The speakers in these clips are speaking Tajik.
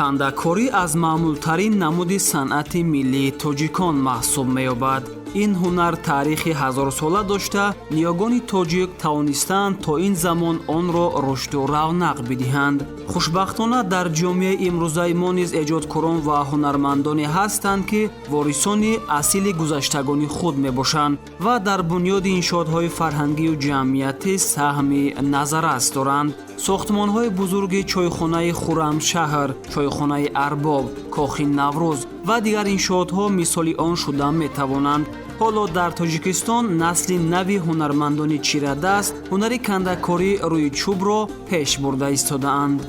Кандакорӣ аз маъмултарин намуди санъати миллии тоҷикон маҳсуб меёбад. Ин ҳунар таърихи ҳазорсола дошта, ниёгони тоҷик тавонистаанд то ин замон онро рушду равнақ бидиҳанд. Хушбахтона, дар ҷомеаи имрӯзаи мо низ эҷодкорон ва ҳунармандоне ҳастанд, ки ворисони асили гузаштагони худ мебошанд ва дар бунёди иншоотҳои фарҳангию ҷамъиятӣ саҳми назаррас доранд. Сохтмонҳои бузурги чойхонаи Хуррамшаҳр, чойхонаи Арбоб, кохи Наврӯз ва дигар иншоотҳо мисоли он шуда метавонанд. Ҳоло дар Тоҷикистон насли нави ҳунармандони чирадаст ҳунари кандакорӣ рӯи чӯбро пеш бурда истодаанд.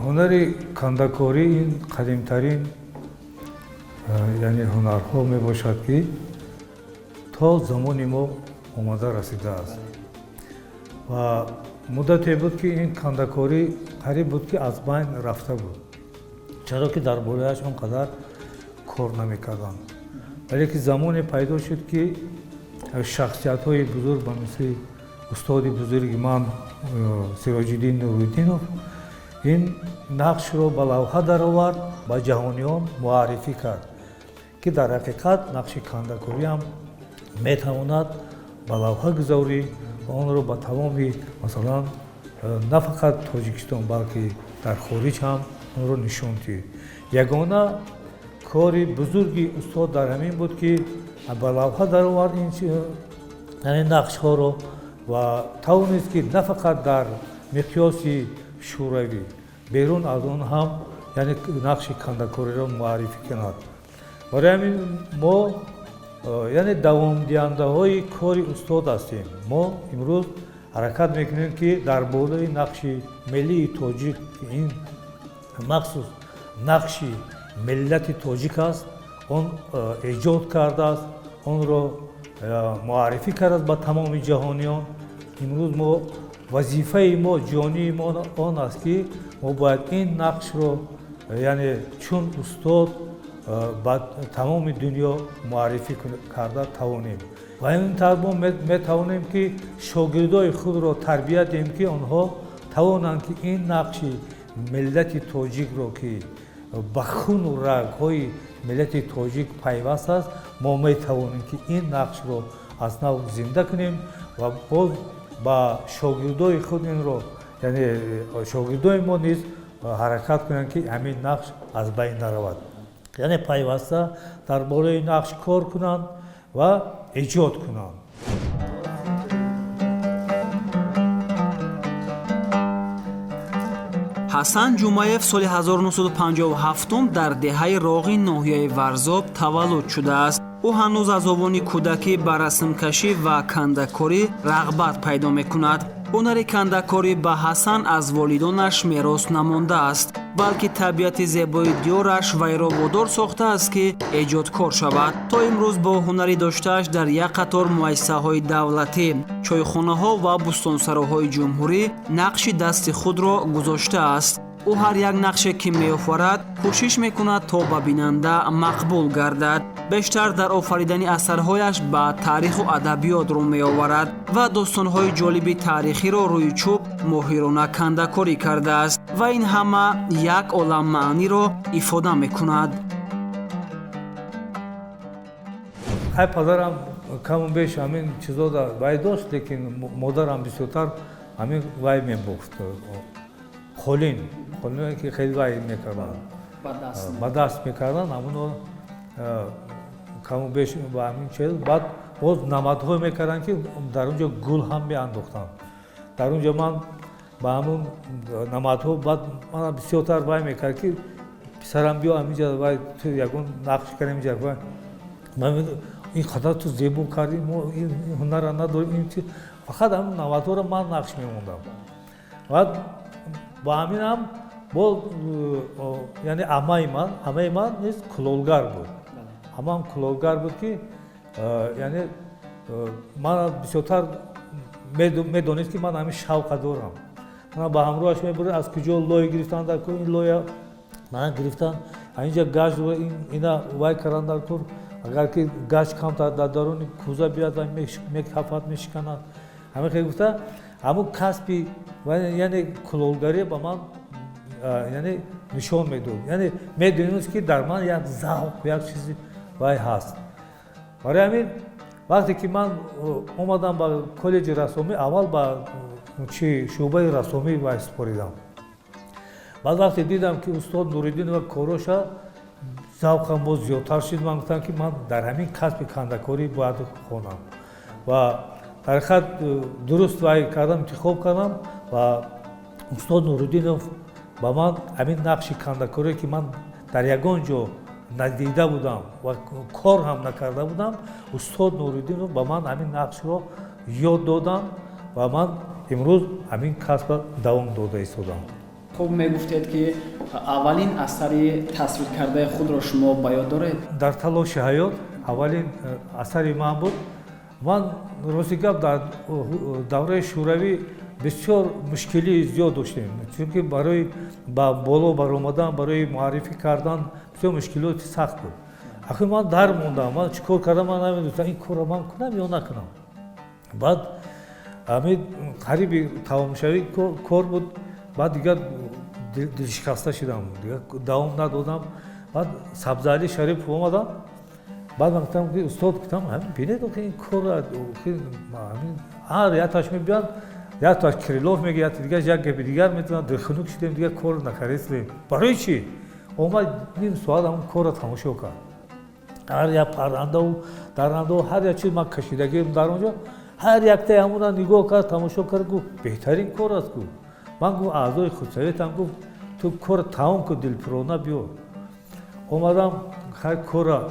Ҳунари кандакорӣ ин қадимтарин, яъне ҳунарҳо мебошад, ки то замони мо омада расидааст. Ва муддате буд, ки ин кандакорӣ қариб буд, ки аз байн рафта буд, чаро ки дар болояш он қадар кор намекарданд. Вале ки замоне пайдо шуд, ки шахсиятҳои бузург ба мисли устоди бузурги ман Сироҷиддин Нуриддинов ин нақшро ба лавҳа даровард, ба ҷаҳониён муаррифӣ кард, ки дар ҳақиқат нақши кандакориам метавонад ба лавҳа гузорӣ ва онро ба тамоми, масалан, на фақат Тоҷикистон, балки дар хориҷ ҳам онро нишон диҳед. Ягона кори бузурги устод дар ҳамин буд, ки ба лавҳа даровард ин, яъне нақшҳоро, ва тавонист, ки на фақат дар миқёси Шӯравӣ, берун аз он ҳам, яъне нақши кандакориро муаррифӣ кунад. Барои ҳамин мо, яъне давомдиҳандаҳои кори устод ҳастем. Мо имрӯз ҳаракат мекунем, ки дар болои нақши миллии тоҷик, ин махсус нақши миллати тоҷик аст, он эҷод кардааст, онро муаррифӣ кардааст ба тамоми ҷаҳониён. Имрӯз мо вазифаи мо, ҷонии мо он аст, ки мо бояд ин нақшро, яъне чун устод, ба тамоми дунё муаррифӣ карда тавонем. Ва ин тавр мо метавонем, ки шогирдои худро тарбия диҳем, ки онҳо тавонанд, ки ин нақши миллати тоҷикро, ки ба хуну рагҳои миллати тоҷик пайваст аст, мо метавонем, ки ин нақшро аз нав зинда кунем ва боз ба шогирдои худ инро, яъне шогирдои мо низ ҳаракат кунанд, ки ҳамин нақш аз байн наравад, яъне пайваста дар бораи нақш кор кунанд ва эҷод кунанд. Ҳасан Ҷумаев соли 1957 дар деҳаи Роғи ноҳияи Варзоб таваллуд шудааст. Ӯ ҳанӯз аз овони кӯдакӣ ба расмкашӣ ва кандакорӣ рағбат пайдо мекунад. Ҳунари кандакорӣ ба Ҳасан аз волидонаш мерос намондааст, балки табиати зебои диёраш вайро водор сохтааст, ки эҷодкор шавад. То имрӯз бо ҳунари доштааш дар як қатор муассисаҳои давлатӣ, чойхонаҳо ва бӯстонсароҳои ҷумҳурӣ нақши дасти худро гузоштааст. Ӯ ҳар як нақше, ки меофарад, кӯшиш мекунад, то ба бинанда мақбул гардад. Бештар дар офаридани асарҳояш ба таъриху адабиёт рӯ меоварад ва достонҳои ҷолиби таърихиро рӯи чӯб моҳирона кандакорӣ кардааст ва ин ҳама як олам маъниро ифода мекунад. Хай, падарам каму беш ҳамин чизо вай дошт, лекин модарам бисёртар ҳамин вай мебофт, қолин, қолине ки хеле вай мекарданд, ба даст мекарданд. Ҳамуно каму беш ба ҳамин чиз. Баъд боз намадҳо мекарданд, ки дар он ҷо гул ҳам меандохтанд. Дар он ҷо ман ба ҳамун намадҳо, баъд мана бисёртар вай мекард, ки писарам, биё ҳаминҷа, вай ту ягон нақш кардем инҷа, ин қадар ту зебо кардӣ, мо ин ҳунарра надорем. Ин фақат ҳамин намадҳоро ман нақш мемондам. Баъд ба ҳамин ҳам бо, яъне амаи ман низ кулолгар буд, амаам кулолгар буд, ки яъне ман бисёртар медонист, ки ман ҳамин шавқа дорам. Мана ба ҳамроҳаш мебурд, аз куҷо лой гирифтан дар кор, ин лоя мана гирифтан, инҷа гач ина вай кардан дар кор. Агар ки гач камтар дар даруни кӯза биёяд, мекафад, мешиканад. Ҳамин хел гуфта, ҳамун касби, яъне кулолгарӣ ба ман, яъне нишон медод, яъне медонист, ки дар ман як завқ, як чизи вай ҳаст. Барои ҳамин вақте ки ман омадам ба коллеҷи рассомӣ, аввал ба чи шӯъбаи рассомӣ вай супоридам. Баъд вақте дидам, ки устод Нуриддинова короша, завқам боз зиёдтар шуд. Ман гуфтам, ки ман дар ҳамин касби кандакорӣ бояд хонам ва дар ҳақиқат дуруст вай кардам, интихоб кардам. Ва устод Нуриддинов ба ман ҳамин нақши кандакорие, ки ман дар ягон ҷо надида будам ва кор ҳам накарда будам, устод Нуриддинов ба ман ҳамин нақшро ёд доданд ва ман имрӯз ҳамин касбро давом дода истодам. Хуб, мегуфтед, ки аввалин асари тасвиркардаи худро шумо ба ёд доред? «Дар талоши ҳаёт» аввалин асари ман буд. Ман, рости гап, дар давраи Шӯравӣ бисёр мушкилии зиёд доштем, чунки барои ба боло баромадан, барои муаррифӣ кардан бисёр мушкилоти сахт буд. Ахир ман дар мондам, ман чӣ кор кардам, ман намедонистам, ин корро ман кунам ё накунам. Баъд ҳамин қариби тамомшавӣ кор буд. Баъд дигар дилшикаста шудам, дигар давом надодам. Баъд Сабзаали Шарипов омадам. Баъд ман гуфтам, ки устод, гуфтам, бинед, ин кор ҳар якташ мебиёнд, якташ Крилов мега, якти дигар як гапи дигар метавонад. Дилхунук шудем, дигар кор накардем. Барои чӣ? Омад, ним соат ҳамон корро тамошо кард. Ҳар як паррандаву даррандаву ҳар як чиз ман кашидагиам дар он ҷо, ҳар яктаи ҳамонро нигоҳ кард, тамошо кард, гуфт: «Беҳтарин кор аст», гуфт. Ман, гуфт, аъзои худсоветам, гуфт, ту кор тамом кун, дилпурона биё. Омадам, хай, корра,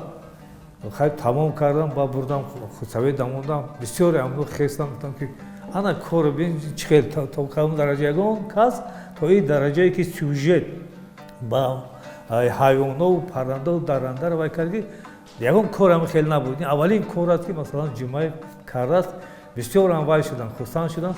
хай, тамом кардам ба бурдам, худсовет дамондам. Бисёре ҳамно хестам, гуфтам, ки ана корро бин, чӣ хел то кадом дараҷа ягон кас то ин дараҷае, ки сюжет ба ҳайвонову паррандаву даррандаро вай кард, ки ягон кор ҳам хел набуд. Ин аввалин кор аст, ки масалан Ҷумаев кардааст. Бисёр ҳам вай шудам, хурсанд шудам.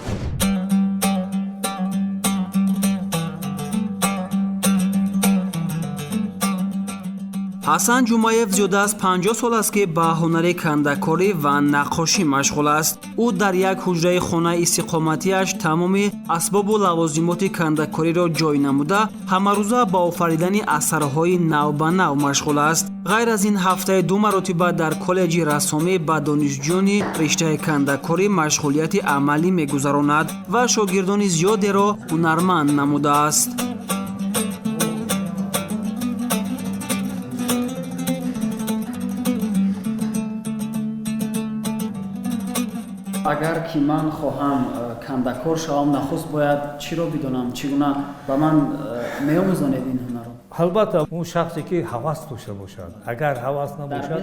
Ҳасан Ҷумаев зиёда аз 50 сол аст, ки ба ҳунари кандакорӣ ва наққошӣ машғул аст. Ӯ дар як ҳуҷраи хонаи истиқоматиаш тамоми асбобу лавозимоти кандакориро ҷой намуда, ҳамарӯза ба офаридани асарҳои навбанав машғул аст. Ғайр аз ин, ҳафтаи ду маротиба дар коллеҷи рассомӣ ба донишҷӯёни риштаи кандакорӣ машғулияти амалӣ мегузаронад ва шогирдони зиёдеро ҳунарманд намудааст. Агар ки ман хоҳам кандакор шавам, нахуст бояд чиро бидонам? Чӣ гуна ба ман меомӯзонед ин ҳунарро? Албатта, он шахсе, ки ҳавас дошта бошад. Агар ҳавас набошад,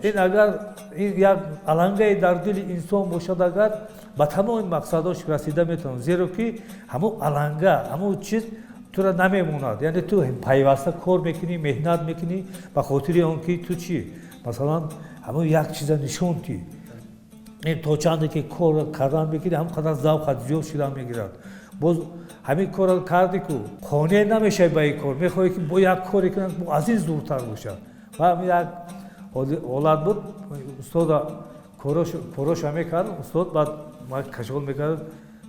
ин агар ин як алангае дар дили инсон бошад, агар ба тамоми мақсадош расида метавонад, зеро ки ҳамон аланга, ҳамон чиз тура намемонад. Яъне ту пайваста кор мекунӣ, меҳнат мекунӣ ба хотири он ки ту чӣ, масалан, ҳамон як чиза нишон тӣ. Ин то чанде ки кор кардан мекунӣ, ҳамон қадар завқат зиёд шудан мегирад. Боз ҳамин корро кардӣ ку, қонеъ намешавӣ ба ин кор, мехоҳӣ, ки бо як коре кунам, аз ин зуртар бошад. Ва ҳамин як ҳолат буд. Устода короша мекард устод, баъд ман кашол мекард.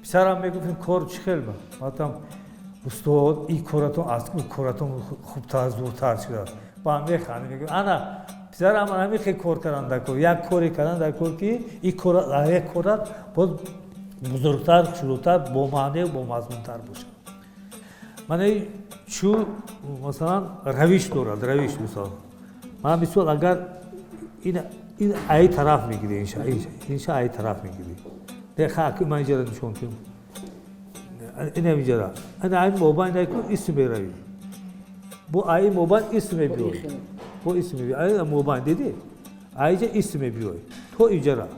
Писарам, мегуфт, ин кор чӣ хел? Ман устод, ин коратон аз коратон хубтар, зуртар шудааст. Ба механдем, мегӯ: «Ана, писарам, ҳамин хел кор кардан дар кор, як коре кардан дар кор, ки ин кор як корат боз бузургтар, шурӯътар, бомаънеу бомазмунтар бошад». Мана чӯ, масалан, равиш дорад, равиш. Мисол, ман, мисол, агар ин аи тараф мегирӣ, инша аи тараф мегирӣ, ха, ман инҷара нишон кунам, инам инҷара, ана ай мобайн ай кун, исм меравӣ, бо аи мобайн исм мебиёй, бо исм мебиёй, ай мобайн дидӣ, аиҷа исм мебиёй то инҷара,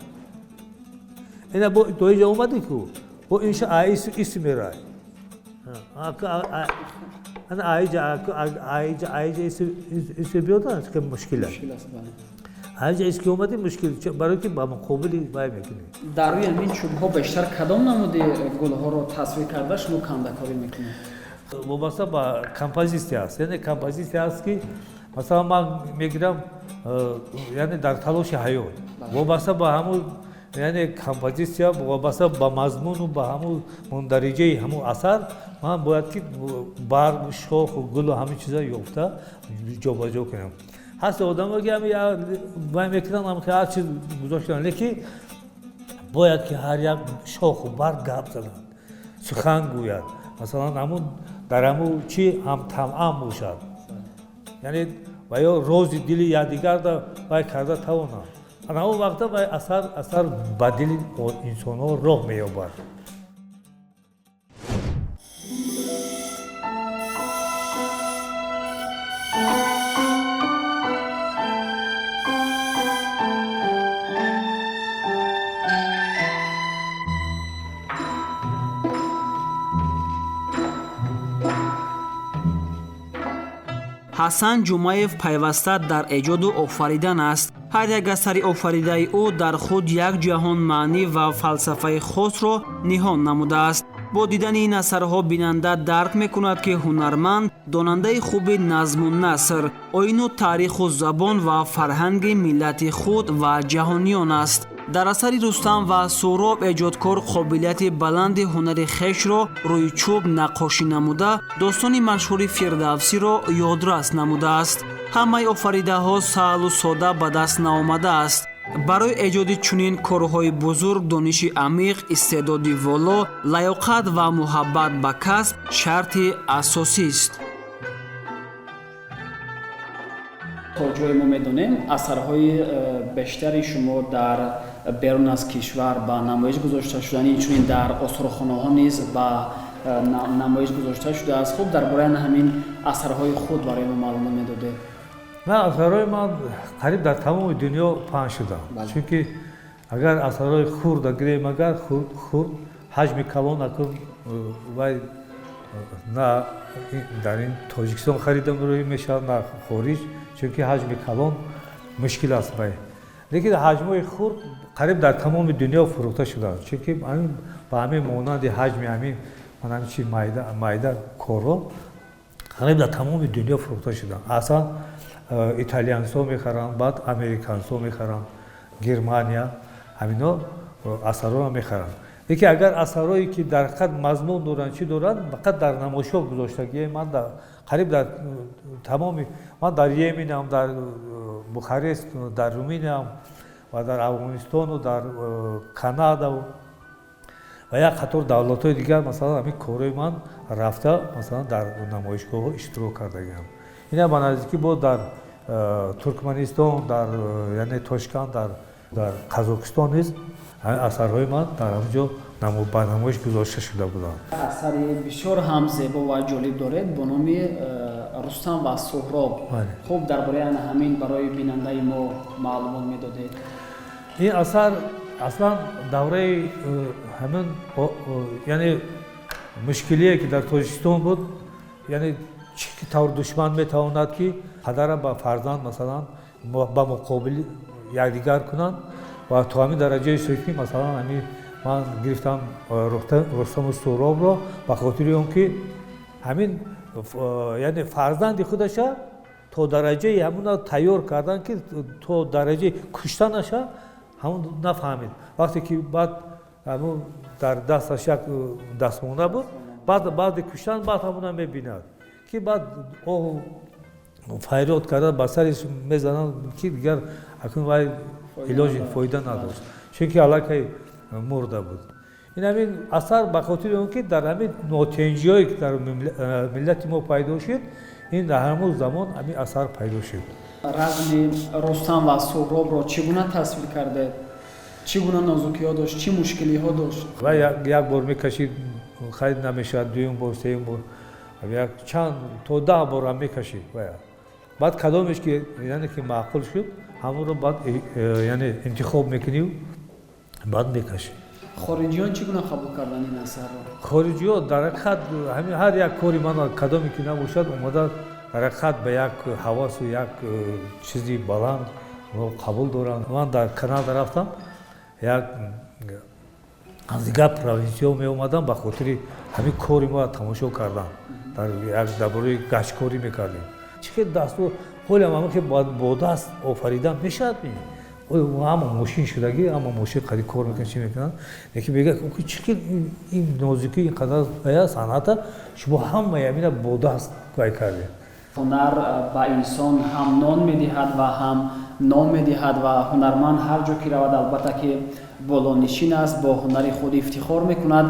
ина бо то инҷа омадӣ ку, бо инша аи исм мерай, ана аиҷа, аиҷа, аиҷа исм биёда, мушкил аст. Аиҷа ис ки омадӣ, мушкил, барои ки ба муқобили вай мекунӣ. Дар рӯи ҳамин чӯбҳо бештар кадом намуди гулҳоро тасвир карда шумо кандакорӣ мекунед? Вобаста ба композитсия аст, яъне композитсия аст, ки Масалан, ман мегирам, яъне дар талоши ҳаёт вобаста ба ҳамун, яъне композитсия, вобаста ба мазмуну ба ҳамун мундариҷаи ҳамун асар, ман бояд ки барг, шоху гулу ҳамин чиза ёфта ҷобаҷо кунам. Ҳаст одамо ки вай мекунанд, ҳар чиз гузоштан, лекин бояд ки ҳар як шоху барг гап занад, сухан гӯяд. Масалан, ҳамун дар ҳамун чи ҳамтамъам бошад, яъне ва ё рози дили якдигарда вай карда тавонанд. Ана он вақта вай асар ба дили инсонҳо роҳ меёбад. Ҳасан Ҷумаев пайваста дар эҷоду офаридан аст. Ҳар як асари офаридаи ӯ дар худ як ҷаҳон маънӣ ва фалсафаи хосро ниҳон намудааст. Бо дидани ин асарҳо бинанда дарк мекунад, ки ҳунарманд донандаи хуби назму наср, оину таъриху забон ва фарҳанги миллати худ ва ҷаҳониён аст. Дар асари Рустам ва Суҳроб эҷодкор қобилияти баланди ҳунари хешро рӯи чӯб наққошӣ намуда, достони машҳури Фирдавсиро ёдрас намудааст. Ҳамаи офаридаҳо саҳлу сода ба даст наомадааст. Барои эҷоди чунин корҳои бузург дониши амиқ, истеъдоди воло, лаёқат ва муҳаббат ба касб шарти асосист. То ҷое мо медонем, асарҳои бештари шумо дар берун аз кишвар ба намоиш гузошта шуданд, инчунин дар осорхонаҳо низ ба намоиш гузошта шудааст. Хуб, дар бораи ҳамин асарҳои худ барои мо маълумот медодед. На, асарҳои ман қариб дар тамоми дунё паҳн шуданд, чунки агар асарҳои хурда гирем, агар хурд ҳаҷми калон акун вай на дар ин Тоҷикистон харида мешавад, на хориҷ, чунки ҳаҷми калон мушкил аст вай. Лекин ҳаҷмҳои хурд қариб дар тамоми дунё фурӯхта шуданд, чунки ба ҳамин монанди ҳаҷми ҳамин манами чи майда корҳо қариб дар тамоми дунё фурӯхта шуданд. Аслан италиянсо мехаранд, баъд американсо мехаранд, Германия, ҳамино асарҳоро мехаранд. Лекин агар асарҳое ки дар ҳақиқат мазмун доранд, чӣ доранд, фақат дар намоишгоҳ гузоштагие. Ман қариб дар тамоми, ман дар Йеменам, дар Бухарест, дар Руминиям ва дар Афғонистону дар Канада ва як қатор давлатҳои дигар, масалан, ҳамин корҳои ман рафта, масалан, дар намоишгоҳҳо иштирок кардагиам. Ина ба наздикӣ боз дар Туркманистон, дар яъне Тошканд, дар Қазоқистон низ асарҳои ман дар ҳамон ҷо ба намоиш гузошта шуда буданд. Асари бисёр ҳам зебо ва ҷолиб доред бо номи Рустам ва Суҳроб. Хуб, дар бораи ана ҳамин барои бинандаи мо маълумот медодед. Ин асар аслан давраи ҳамин, яъне мушкилие ки дар Тоҷикистон буд, яъне чӣ тавр душман метавонад ки падара ба фарзанд, масалан, ба муқобили якдигар кунанд ва то ҳамин дараҷае шуд ки, масалан, ҳамин ман гирифтам Рустаму Суҳробро ба хотири он ки ҳамин, яъне фарзанди худаша то дараҷаи ҳамуна тайёр кардан ки то дараҷаи куштанаша ҳамун нафаҳмид. Вақте ки баъд ҳамун дар дасташ як дастмона буд, баъди куштан баъд ҳамуна мебинад ки баъд оҳу фарёд карда ба сариш мезананд ки дигар акун вай илоҷи фоида надошт, чунки аллакай мурда буд. Ин ҳамин асар ба хотири он ки дар ҳамин нотенҷиҳое ки дар миллати мо пайдо шуд, ин дар ҳамон замон ҳамин асар пайдо шуд. Разми Рустам ва Суҳробро чӣ гуна тасвир кардед? Чӣ гуна нозукиҳо дошт, чӣ мушкилиҳо дошт? Ва як бор мекашид, хайр намешавад, дуюм бор, сеюм бор, як чанд то 10 бор ҳам мекашид. Баъд кадомеш ки яъне ки маъқул шуд, ҳамонро баъд яъне интихоб мекунӣ, баъд мекашӣ. Хориҷиён чӣ гуна қабул карданд ин асарро? Хориҷиён дар ҳақиқат ҳамин ҳар як кори ман кадоме ки набошад, омада дар ҳақиқат ба як ҳавасу як чизи баланд қабул доранд. Ман дар Канада рафтам, як аз дигар провинсиё меомадам ба хотири ҳамин кори мо тамошо кардан. Дар як дар бораи гашткорӣ мекардем. Чӣ хел дастур Ҳоле ҳам ки бо даст офаридан мешавад, ҳама мошин шудагӣ, ҳама мошин қади кор мекунад, чӣ мекунанд, лекин мегӯяд, ки чӣ хел ин нозикӣ, ин қадар санъата шумо ҳамаи ҳамина бо даст вай кардед. Ҳунар ба инсон ҳам нон медиҳад ва ҳам ном медиҳад ва ҳунарманд ҳар ҷо ки равад, албатта ки болонишин аст, бо ҳунари худ ифтихор мекунад.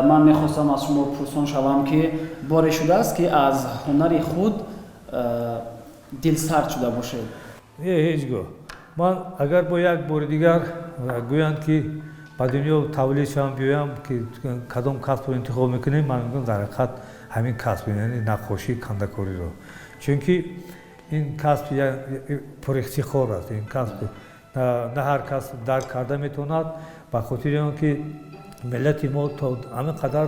Ман мехостам аз шумо пурсон шавам, ки боре шудааст, ки аз ҳунари худ дилсард шуда бошед? Не, ҳеҷ гоҳ. Ман агар бо як бори дигар гӯянд, ки ба дунё тавлид шавам, биёям, ки кадом касбро интихоб мекунем, ман мегӯям, дар ҳақиқат ҳамин касб, яъне наққошӣ, кандакориро, чунки ин касб пурифтихор аст. Ин касб на ҳар кас дарк карда метавонад, ба хотири он ки миллати мо то ҳамин қадар,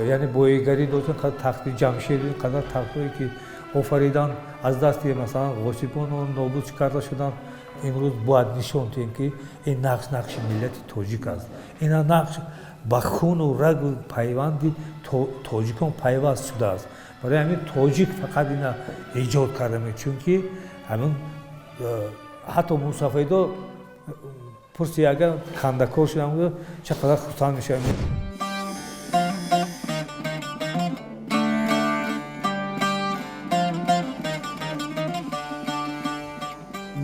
яъне боигарӣ дошт, тахти Ҷамшед, ин қадар тахтҳое ки офаридан, аз дасти масалан ғосибон нобуд карда шуданд. Имрӯз бояд нишон диҳем, ки ин нақш нақши миллати тоҷик аст. Ина нақш ба хуну рагу пайванди тоҷикон пайваст шудааст. Барои ҳамин тоҷик фақат ина эҷод карда, чунки ҳамин ҳатто мусафедо пурси, агар кандакор шудам, чӣ қадар хурсанд мешавам.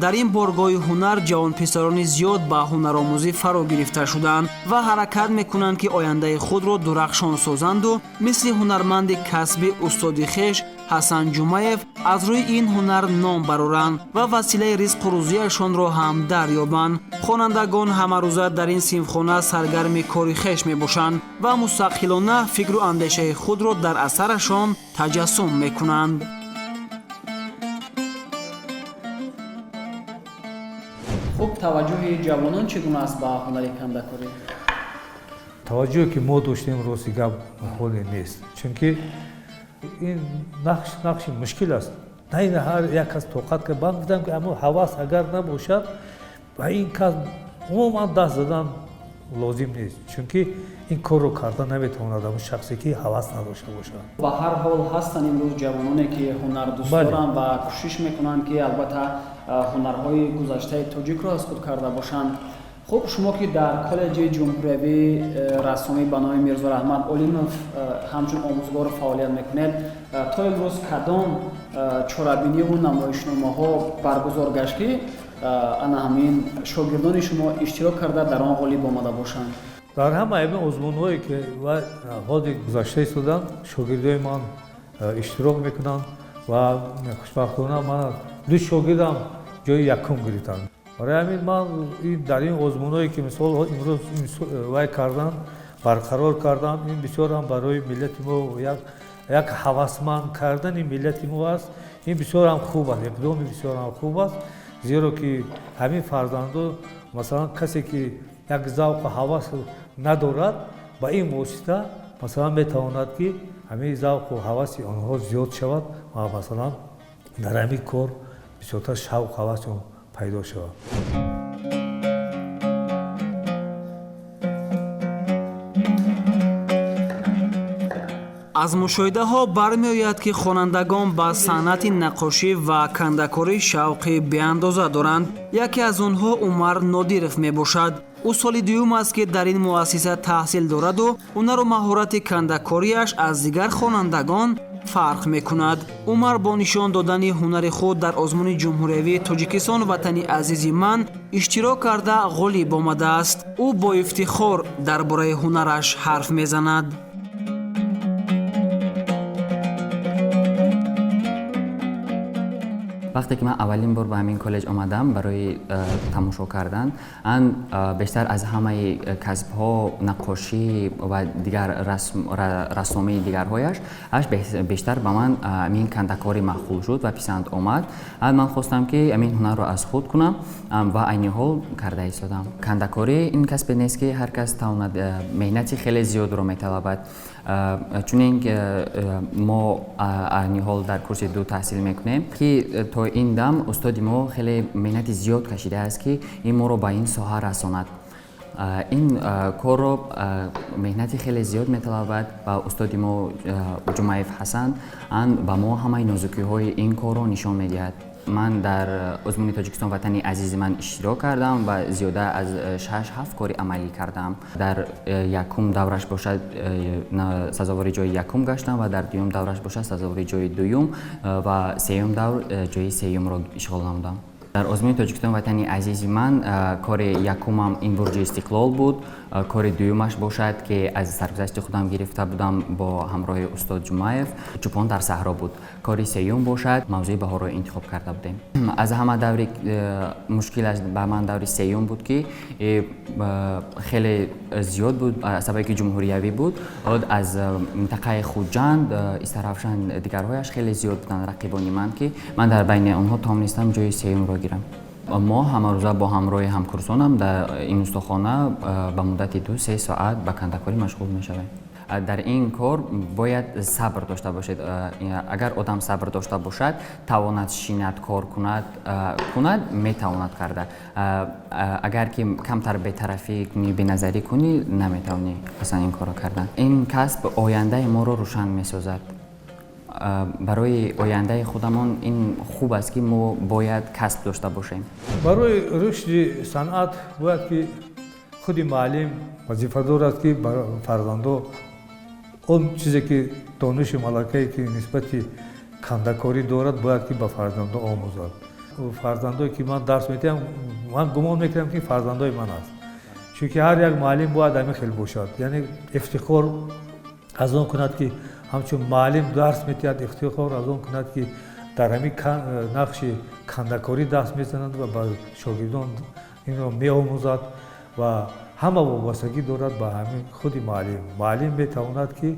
Дар ин боргоҳи ҳунар ҷавонписарони зиёд ба ҳунаромӯзӣ фаро гирифта шуданд ва ҳаракат мекунанд, ки ояндаи худро дурахшон созанду мисли ҳунарманди касби устоди хеш Ҳасан Ҷумаев аз рӯи ин ҳунар ном бароранд ва василаи ризқу рӯзияшонро ҳам дарёбанд. Хонандагон ҳамарӯза дар ин синфхона саргарми кори хеш мебошанд ва мустақилона фикру андешаи худро дар асарашон таҷассум мекунанд. Хуб, таваҷҷӯҳи ҷавонон чӣ гуна аст ба ҳунари кандакорӣ? Таваҷҷӯҳе ки мо доштем, рости гап, ҳоле нест, чунки ин нақш нақши мушкил аст, на ин ҳар як кас тоқат кард. Ман гуфтам, ки аммо ҳавас агар набошад, ба ин кас умуман даст задан лозим нест, чунки ин корро карда наметавонад ҳамон шахсе, ки ҳавас надошта бошад. Ба ҳар ҳол ҳастанд имрӯз ҷавононе, ки ҳунардӯст доранд ва кӯшиш мекунанд, ки албатта ҳунарҳои гузаштаи тоҷикро аз худ карда бошанд. Хуб, шумо ки дар коллеҷи ҷумҳуриявии рассомӣ ба номи Мирзо Раҳмат Олимов ҳамчун омӯзгор фаъолият мекунед, то имрӯз кадом чорабиниву намоишномаҳо баргузор гашт, ки ана ҳамин шогирдони шумо иштирок карда, дар он ғолиб омада бошанд? Дар ҳама ҳамин озмунҳое ки ҳозир гузашта истоданд, шогирдои ман иштирок мекунанд ва хушбахтона ман ду шогирдам ҷои якум гирифтанд. Барои ҳамин ман дар ин озмунҳое ки мисол имрӯз вай карданд, барқарор карданд, ин бисёр ҳам барои миллати мо як ҳавасманд кардани миллати мо аст. Ин бисёр ҳам хуб аст, иқдоми бисёр ҳам хуб аст, зеро ки ҳамин фарзандо, масалан, касе ки як завқу ҳавас надорад, ба ин восита масалан метавонад, ки ҳамин завқу ҳаваси онҳо зиёд шавад ва масалан дар ҳамин кор бисёртар шавқу ҳаваси он пайдо шавад. Аз мушоҳидаҳо бармеояд, ки хонандагон ба санъати наққошӣ ва кандакорӣ шавқи беандоза доранд. Яке аз онҳо Умар Нодиров мебошад. Ӯ соли дуюм аст, ки дар ин муассиса таҳсил дораду ҳунару маҳорати кандакориаш аз дигар хонандагон фарқ мекунад. Умар бо нишон додани ҳунари худ дар озмуни ҷумҳуриявии Тоҷикистон «Ватани азизи ман» иштирок карда, ғолиб омадааст. Ӯ бо ифтихор дар бораи ҳунараш ҳарф мезанад. Вақте ки ман аввалин бор ба ҳамин коллеҷ омадам барои тамошо кардан, ан бештар аз ҳамаи касбҳо наққошӣ ва дигар рассомии дигарҳояш аш бештар ба ман ҳамин кандакорӣ маъқул шуд ва писанд омад. Ман хостам, ки ҳамин ҳунарро аз худ кунам ва айни ҳол карда истодам. Кандакорӣ ин касбе нест, ки ҳар кас тавонад, меҳнати хеле зиёдро металабад. Чунин мо айни ҳол дар курси ду таҳсил мекунем, ки то ин дам устоди мо хеле меҳнати зиёд кашидааст, ки ин моро ба ин соҳа расонад. Ин корро меҳнати хеле зиёд металабад ва устоди мо Ҷумаев Ҳасан ан ба мо ҳамаи нозукиҳои ин корро нишон медиҳад. Ман дар озмуни Тоҷикистон ватани азизи ман иштирок кардам ва зиёда аз 6-7 кори амалӣ кардам. Дар якум давраш бошад сазовори ҷои якум гаштам ва дар дуюм давраш бошад сазовори ҷои дуюм ва сеюм давр ҷои сеюмро ишғол намудам. Дар озмуни Тоҷикистон ватани азизи ман кори якумам ин бурҷи Истиқлол буд. Кори дуюмаш бошад, ки аз саргузашти худам гирифта будам бо ҳамроҳи устод Ҷумаев, чӯпон дар саҳро буд. Кори сеюм бошад, мавзӯи баҳорро интихоб карда будем. Аз ҳама даври мушкилаш ба ман даври сеюм буд, ки хеле зиёд буд, сабаби ки ҷумҳуриявӣ буд. Аз минтақаи Хуҷанд, Истаравшан, дигарҳояш хеле зиёд буданд рақибони ман, ки ман дар байни онҳо тавонистам ҷои сеюмро гирам. Мо ҳамарӯза бо ҳамроҳи ҳамкурсонам дар ин устохона ба муддати 2-3 соат ба кандакорӣ машғул мешавем. Дар ин кор бояд сабр дошта бошед. Агар одам сабр дошта бошад, тавонад шинад, кор кунад, метавонад карда. Агар ки камтар бетарафӣ кунӣ, беназарӣ кунӣ, наметавонӣ аслан ин корро кардан. Ин касб ояндаи моро рӯшан месозад. Барои ояндаи худамон ин хуб аст, ки мо бояд касб дошта бошем. Барои рушди санъат бояд ки худи муаллим вазифадор аст, ки фарзандо он чизе ки дониши малакае ки нисбати кандакорӣ дорад, бояд ки ба фарзандо омӯзад. Фарзандое ки ман дарс медиҳам, ман гумон мекунам, ки фарзандои ман аст, чунки ҳар як муаллим бояд ҳамин хел бошад, яъне ифтихор аз он кунад, ки ҳамчун муаллим дарс медиҳад, ифтихор аз он кунад, ки дар ҳамин нақши кандакорӣ даст мезанад ва ба шогирдон инро меомӯзад. Ва ҳама вобастагӣ дорад ба ҳамин худи муаллим. Муаллим метавонад, ки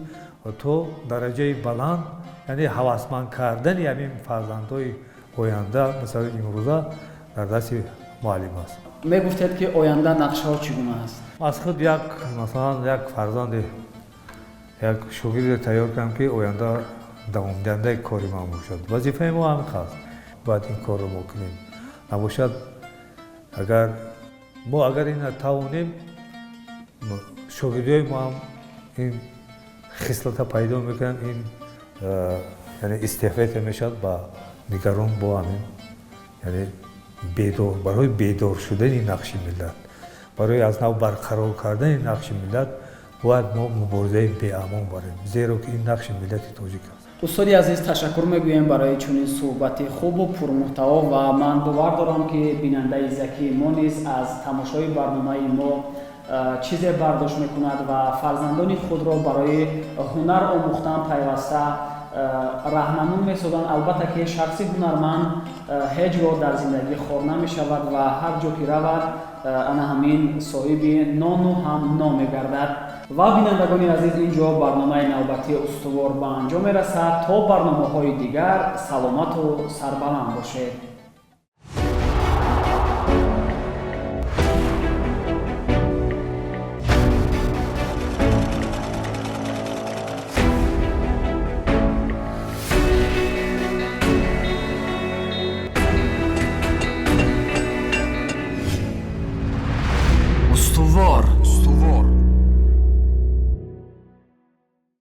то дараҷаи баланд, яъне ҳавасманд кардани ҳамин фарзандҳои оянда, масалан имрӯза, дар дасти муаллим аст. Мегуфтед, ки оянда нақшаҳо чӣ гуна аст? Аз худ як, масалан, як фарзанде, як шогирде тайёр кардам, ки оянда давомдиҳандаи кори ман бошад. Вазифаи мо ҳамин аст, бояд ин корро мо кунем. Набошад, агар мо агар ина тавонем, шогирдиҳои мо ҳам ин хислата пайдо мекунанд, ин яъне эстафета мешавад ба дигарон бо ҳамин, яъне бедор, барои бедор шудани нақши миллат, барои аз нав барқарор кардани нақши миллат бояд мо муборизаи беамон барем, зеро ки ин нақши миллати тоҷик аст. Устоди азиз, ташаккур мегӯем барои чунин суҳбати хубу пурмуҳтаво ва ман бовар дорам, ки бинандаи закии мо низ аз тамошои барномаи мо чизе бардошт мекунад ва фарзандони худро барои ҳунар омӯхтан пайваста раҳнамун месозанд. Албатта ки шахси ҳунарманд ҳеҷ гоҳ дар зиндагӣ хор намешавад ва ҳар ҷо ки равад, ана ҳамин соҳиби нону ҳам ном мегардад. Ва бинандагони азиз, ин ҷо барномаи навбатии Устувор ба анҷом мерасад. То барномаҳои дигар саломату сарбаланд бошед. Устувор.